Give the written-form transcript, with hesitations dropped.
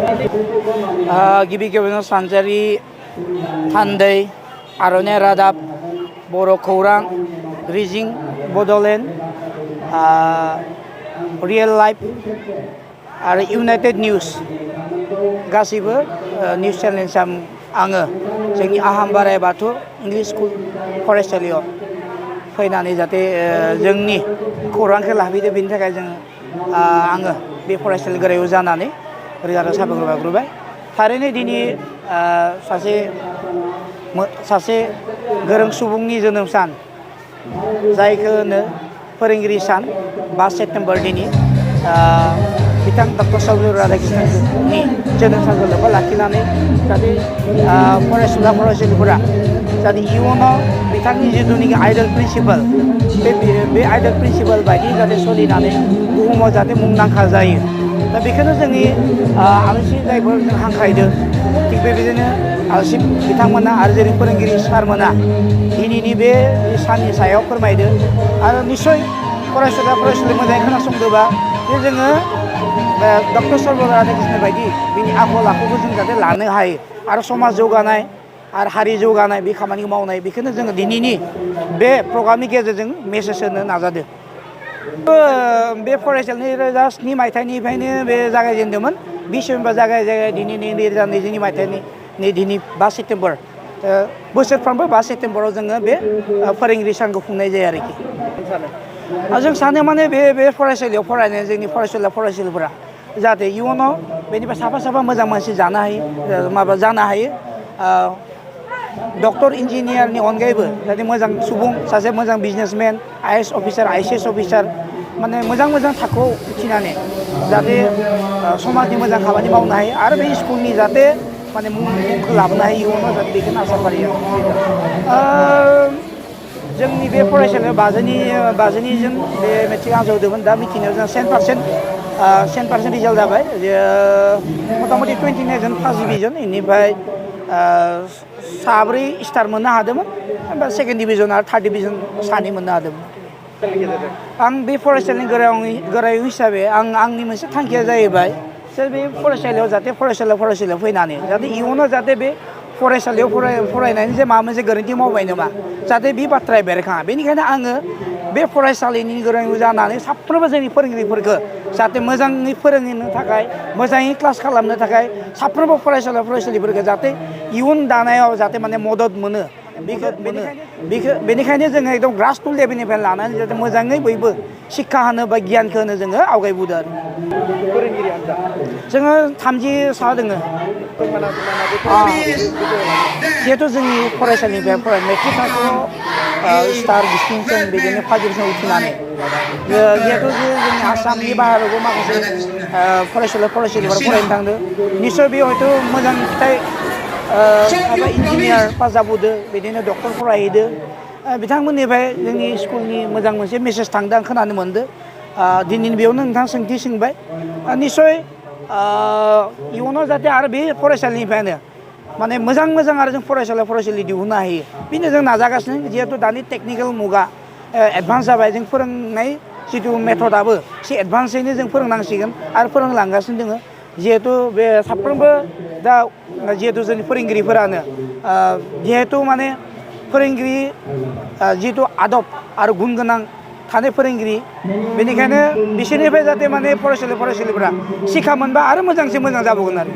गिबि गिबियावनो सानजारि थान्दै आर'नाइ रादाब बर' खौरां रिजिं बड'लेण्ड रियेल लाइफ आरो इउनाइटेड निउस गासैबो निउस चेनेल्स आङो जोंनि आहाम बाराय बाथौ इंलिश स्कुल फरायसालियाव फैनानै जाहाथे जोंनि खौरांखौ लाफैदो बेनि थाखाय आङो बे फरायसालि गोरायाव जानानै रोजा रोजा साबायखर बावग्रोबाय। थारैनो दिनै सासे गोरों सुबुंनि जोनोम सान जायखौ होनो फोरोंगिरि सान 5 सेप्तेम्बर दिनै बिथां डक्टर सर्वपल्ली राधाकृष्णननि जोनोम सानखौ लोब्बा लाखिनानै जाहाथे फरायसुला फरायसुलिफोरा जाहाथे इयुनाव बिथांनि जिथुनिखि आइडल प्रिन्सिपाल बे आइडल प्रिन्सिपाल बायदि जाहाथे सोलिनानै बुहुमाव जाहाथे मुंदांखा जायो। दा बेखौनो जोंनि आलासि जायफोर जों हांख्रायदों थिग बेबायदिनो आलासि बिथांमोना आरो जेरै फोरोंगिरि सारमोना दिनैनि बे साननि सायाव फोरमायदों आरो निस्सय फरायसुला फरायसुलि मोजाङै खोनासंदोंबा जे जोङो डक्टर सर्वपल्ली राधाकृष्णन बायदि बिनि आखल आखुखौ जों जाहाथे लानो हायो आरो समाज जौगानाय आरो हारि जौगानाय बे खामानिखौ मावनाय बेखौनो जोङो दिनैनि बे प्रग्रामनि गेजेरजों मेसेज होनो नाजादों। बे फरायसालिनि 2007 मायथाइनिफ्रायनो बे जागायजेनदोंमोन 20 सेप्तेम्बर जागाय दिनैनि 2022 मायथाइनि दिनै 5 सेप्तेम्बर बोसोरफ्रोमबो 5 सेप्तेम्बराव जोङो बे फोरोंगिरि सानखौ खुंनाय जायो आरोखि। जों सानो माने बे फरायसालियाव फरायनाय जोंनि फरायसुला फरायसुलिफोरा जाहाथे इयुनाव बेनिफ्राय साफा मोजां मानसि जानो हायो डक्टर इन्जिनियारनि अनगायैबो जाहाथे मोजां सुबुं सासे मोजां businessmen IAS officer ICS officer माने मोजां थाखोआव उथिनानै जाहाथे समाजनि मोजां खामानि मावनो हायो आरो बे स्कुलनि जाहाथे माने मुंखौ लाबोनो हायो इयुनाव जाहाथे बेखौनो आसा फारियो। जोंनि बे फरायसालियाव बाजिनिजोन बे मेट्रिक आनजाद होदोंमोन दा मिथिनायाव जों 100% रिजाल्ट जाबाय मथा मथि 29 जन फार्स्ट डिभिजन बेनिफ्राय 4 स्टार मोननो हादोंमोन ओमफ्राय सेकेन्ड डिभिजन आरो थार्ड डिभिजन 2 मोननो हादोंमोन। आं बे फरायसालिनि गोरायुं हिसाबै आंनि मोनसे थांखिया जाहैबाय जे बे फरायसालियाव जाहाथे फरायसालियाव फैनानै जाहाथे इयुनाव जाहाथे बे फरायसालियाव फरायनानै जे माबा मोनसे गोरोन्थि मावबाय नामा जाहाथे बे बाथ्राया बेरखाङा। बेनिखायनो आङो बे फरायसालिनि गोरों जानानै साफ्रोमबो जोंनि फोरोंगिरिफोरखौ जाहाथे मोजाङै फोरोंनो थाखाय मोजाङै क्लास खालामनो थाखाय साफ्रोमबो फरायसालिफोरखौ जाहाथे इयुन दानायाव जाहाथे माने मदद मोनो बेनिखायनो जोङो एकदम ग्रास रुट लेभेलनिफ्राय लानानै जाहाथे मोजाङै बयबो शिक्षा होनो बा गियानखौ होनो जोङो आवगायबोदों आरो फोरोंगिरि आनजाद जोङो 30 सा दोङो। जिहेथु जोंनि फरायसालिनिफ्राय मेट्रिक थाखोआव स्टार डिस्टिंसन बिदिनो फार्स्ट डिभिजन उथिनानै जिहेथु जोंनि आसामनि बाहेरायावबो माखासे फरायसुलिफोरा फरायनो थांदों निस्सय बे हयथ' मोजां फिथाइ खायफा इन्जिनियार पास जाबोदों बिदिनो डक्टर फरायहैदों बिथांमोननिफ्राय जोंनि स्कुलनि मोजां मोनसे मेसेज थांदों आं खोनानो मोनदों। दिनैनि बेयावनो नोंथां सोंथि सोंबाय निस्सय इयुनाव जाहाथे आरो बे फरायसालिनिफ्रायनो माने मोजां आरो जों फरायसालि दिहुननो हायो बेनो जों नाजागासिनो जिहेथु दानि टेकनिकेल मुगा एडभान्स जाबाय जों फोरोंनाय जिथु मेथडआबो एसे एडभान्सैनो जों फोरोंनांसिगोन आरो फोरोंलांगासिनो दङ। जिहेथु बे साफ्रोमबो दा जिहेतु जोंनि फोरोंगिरिफोरानो जिहेतु माने फोरोंगिरि जिहेतु आदब आरो गुन गोनां थानाय फोरोंगिरि बेनिखायनो बिसोरनिफ्राय जाहाथे माने फरायसालिफोरा शिक्षा मोनबा आरो मोजांसिन मोजां जाबावगोन आरो